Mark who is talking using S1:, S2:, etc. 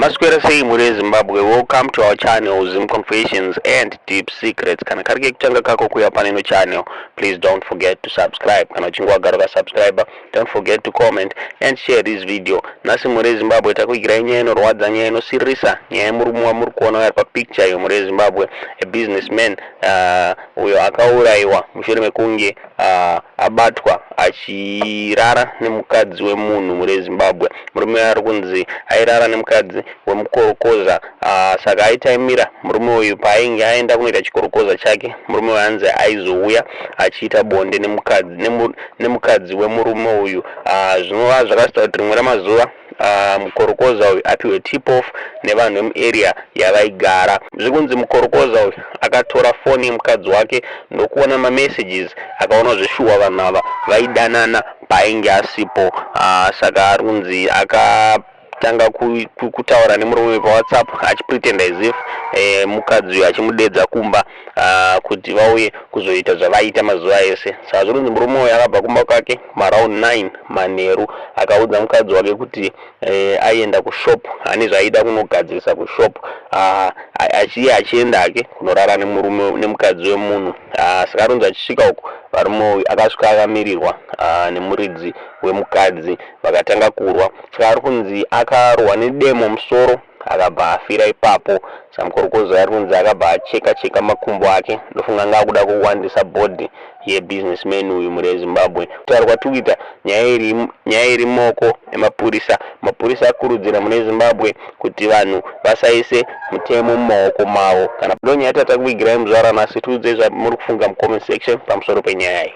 S1: Maswera sei mhuri yeZimbabwe, welcome to our channel, Zim Confessions and Deep Secrets. Kana kari kekutanga kako kuuya paneno channel, please don't forget to subscribe. Kana uchinge wagara ukasubscribe, don't forget to comment and share this video. Nhasi mhuri yeZimbabwe takuigirai nyaya inorwadza, nyaya inosiririsa, nyaya yemurume wamuri kuona ari papicture iyo, mhuri yeZimbabwe, a businessman uyo akaurayiwa mushure mekunge abatwa achirara nemukadzi wemunhu. Mhuri yeZimbabwe, murume ari kunzi airara nemukadzi wemukorokoza. Saka aitaimira murume uyu paainge aenda kunoita chikorokoza chake. Murume uyu anzi aizouya achiita bonde nemukadzi wemurume uyu, zvinova zvakasita kuti rimwe ramazuva mukorokoza uyu apiwe tip off nevanhu vemuarea yavaigara. Zviri kunzi mukorokoza uyu akatora foni yemukadzi wake ndokuona mamessages, akaona zveshuwa vanhu ava vaidanana paainge asipo. Saka ari kunzi akatanga kutaura nemurume paWhatsApp achipretend as if mukadzi uyu achimudedza kumba kuti vauye kuzoita zvavaita mazuva ese. Saka zviri kunzi murume uyu akabva kumba kwake maaround 9 manheru, akaudza mukadzi wake kuti aienda kushop, ane zvaaida kunogadzirisa kushop, achiye achienda hake kunorara nemurume nemukadzi wemunhu. Saka arunzi achisvika uku, varume uyu akasvika akamirirwa nemuridzi wemukadzi, vakatanga kurwa. Saka ari kunzi akarohwa nedemo musoro, akabva afira ipapo. Saka mukorokoza ari kunzi akabva acheka cheka makumbo ake, ndofunga anga akuda kuwandisa body yebusinessman uyu. Mhuri yeZimbabwe, kutaura kwatikuita, nyaya iri mumaoko emapurisa. Mapurisa akurudzira mune Zimbabwe kuti vanhu vasaise mutemo mumaoko mavo. Kana ndo nyaya tatakuvigirai muzuva ranhasi, tiudzei zvamuri kufunga mucomment section pamusoro penyaya iyi.